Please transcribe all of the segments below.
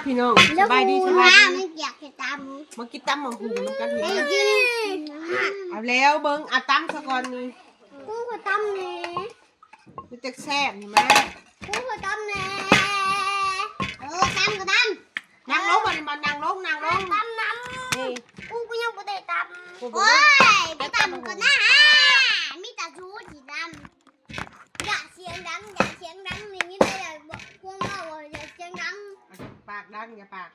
ພີ່ນ້ອງ ສະບາຍດີ ສະບາຍດີ ມັນຢາກຊິຕຳ ມາກິນຕຳບັກຫຸ່ງນຳກັນພີ່ນ້ອງ ເອົາແລ້ວເບິ່ງ ເອົາຕຳສາກ່ອນນີ້ ກູກໍຕຳແດ່ ມັນຈັກແຊບນີ້ມາ ກູກໍຕຳແດ່ ເອີ ຕຳກໍຕຳ ນັ່ງລົງ ບາດນີ້ມານັ່ງລົງ ນັ່ງລົງ ຕຳນຳ ນີ້ ກູກໍຍັງບໍ່ໄດ້ຕຳ ໂອ້ຍ ໄປຕຳກ່ອນນະ ມີແຕ່ຊູຊິຕຳ ຢ່າສຽງດັງ ຢ່າສຽງດັງ ໄດ້ຍິນແຕ່ພວກເວົ້າວ່າຢ່າສຽງດັງ ປາກດັງ ຢ່າປາກ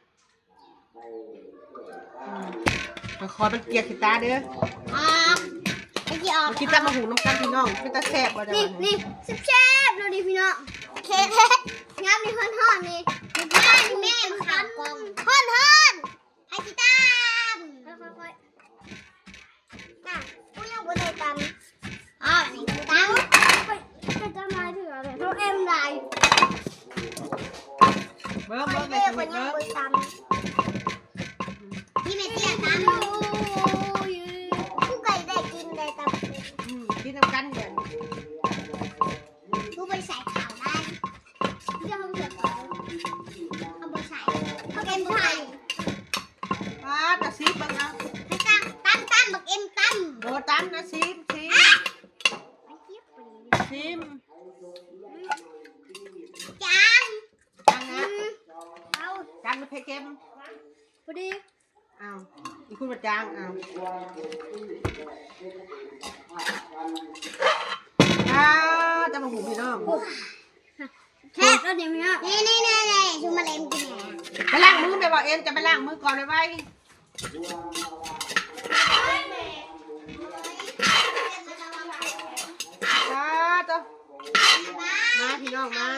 ອືມ ຄ່ອຍໆ ມັນກຽກຂີ້ຕາເດີ ອອກ ໄອ້ທີ່ອອກ ມາກິນຕຳບັກຫຸ່ງນຳກັນພີ່ນ້ອງ ເປັນຕາແຊບບໍ່ ນີ້ ນີ້ ແຊບໆ ໂລດນີ້ພີ່ນ້ອງ ຍາມນີ້ຮ້ອນໆ ນີ້ ແມ່ນ ແມ່ນ ຂ້າວກ່ອງ ຮ້ອນໆ ໃຜຊິຕຳ ຄ່ອຍໆ ນະ ກູຍັງບໍ່ໄດ້ຕຳ ອ້າວ ນີ້ຕຳ ເປັນຕຳຫຼາຍເທື່ອເລີຍ ເຮົາເອັມຫຼາຍ ເບິ່ງ ເບິ່ງ ໄປເບິ່ງ ເບິ່ງ ນີ້ແມ່ເຕ້ຍຕຳ ໂອ້ຍ ກູກໍໄດ້ກິນ ໄດ້ຕຳ ອືມ ກິນນຳກັນເດີ ກູບໍ່ໄດ້ໃສ່ເຂົ້າໄດ້ ເລື່ອງຂອງເຂົາ ເຂົາບໍ່ໃສ່ ເຂົາເປັນຜູ້ໃຫຍ່ ປ້າດ ຕາຊີບເບິ່ງເອົາ ໃຫ້ຕຳ ຕຳ ຕຳ ບັກເອັມຕຳ ບໍ່ຕຳນະ ຊີມ ຊີມ ຊີມ ຈາງ ຈາງນະ ອືມ ເອົາ ຈາງຫຼືເຜັດເຄັມ ພໍດີ ອ້າວ ອີກຄົນວ່າຈາງ ອ້າວ ອ້າວ ຕຳບັກຫຸ່ງພີ່ນ້ອງ ແຊບແລ້ວນີ້ພີ່ນ້ອງ ນີ້ໆໆໆ ຊຸມມາເລັມກິນແດ່ ໄປລ້າງມືແມ່ ເວົ້າເອັມ ຈະໄປລ້າງມືກ່ອນໄວໆ ອ້າວ ໂຕ ມາພີ່ນ້ອງມາ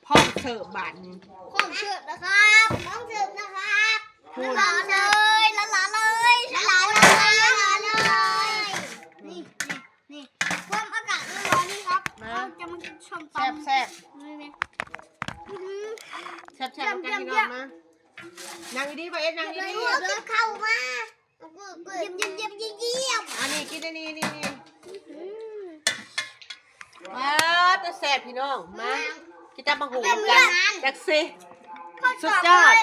ພ້ອມເສີບບາດນີ້ ພ້ອມເສີບແລ້ວຄັບ ພ້ອມເສີບແລ້ວຄັບ ຮ້ອນໆ ເລີຍ ຮ້ອນໆ ເລີຍ ຮ້ອນໆ ເລີຍ ຮ້ອນໆ ເລີຍ ນີ້ ນີ້ ນີ້ ຄວາມອາກາດຮ້ອນໆ ນີ້ຄັບ ມາ ເຮົາຈະມາກິນສົ້ມຕຳ ແຊບໆ ນີ້ ນີ້ ອື ແຊບໆ ນຳກັນພີ່ນ້ອງມາ ນັ່ງດີໆ ບ່າວເອັມ ນັ່ງດີໆ ເອົາກັບເຂົ້າມາ ຢ້ຽມໆໆໆ ອັນນີ້ກິນອັນນີ້ ນີ້ໆ ອື ວ້າວ ຕາແຊບພີ່ນ້ອງ ມາ ກິນຕຳບັກຫຸ່ງນຳກັນ ຈັກຊິ ສຸດຍອດ